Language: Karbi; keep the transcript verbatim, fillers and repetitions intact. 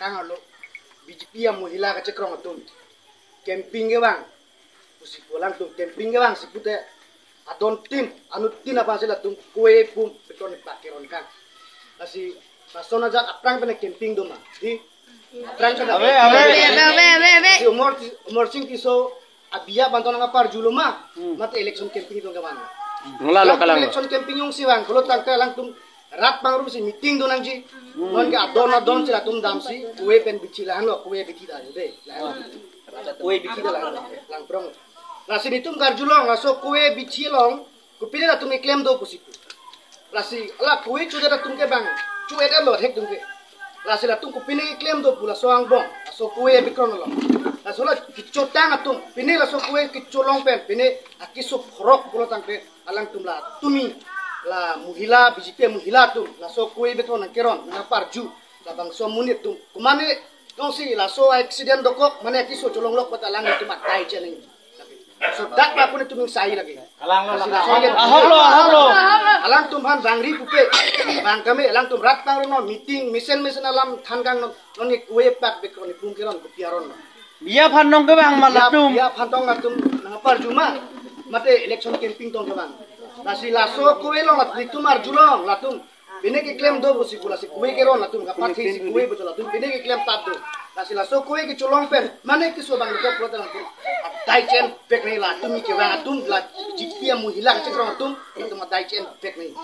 Kang arlo B J P amohila kachekrong atum camping kevang pusi pu alangtum camping kevang si pute adon tin anut tin aphan si latum kove pum beton pak keron kang. Lasi lason ajat aphrang pen camping do ma? Di aphrang pen. Ave, ave. Ave, ave, ave, ave. Si Umor, Umor Sing Tisso abiya banton nangparjulo ma? Hmm. Mate election camping tong kevang? Nula lo kalang. Election camping jongsi vang pulo tangte alangtum rat pangrum si meeting do nangji. Hmm. Non ke adon adon si latum damsi kove pen bichi lahenlo, kove bichi da de. Lahenlo. Kove bichi da lahenlo. Langprong. Lasi netum karjulong, laso kove bichi along kopine latum keklem do pusi pu. Lasi la kove chodet atum ke bang chodet lo thek atum ke. Lasi latum kopine keklem do pu laso angbong, laso kove bikron lo. Laso la kechotang atum, pine laso kove kecholong pen, pine akeso phorok pulo tangte alangtum la tumi la mohila, B J P mohila atum laso kove beton nangkeron nangparju labangso amonit atum. Kumane jongsi laso accident dokok mane akeso cholonglok pata alangtum adai chen nangji. So dak la pune tuming sai lagi. Kalang lo, kalang. Ahok lo, ahok lo. Alangtum aphan bangri pupe. Bang kami alangtum rat pangrum non meeting, mesen mesen alam than kang non, non ke kove pak bikron ni pung keron kopi aron non. Biya aphan nong kevang ma latum? Biya aphan tong latum nangparju ma? Mate election camping tong kevang. Lasi laso kove along latum arjulong latum. Pine keklem do pusi pu lasi kove keron latum kapathe si kove betul latum pine keklem tap do. Lasi laso kove kecholong pen mane keso bang lekap pulo tangte adai chen bek nangji latum kevang atum la B J P amohila kachekrong atum, latum adai chen bek nangji.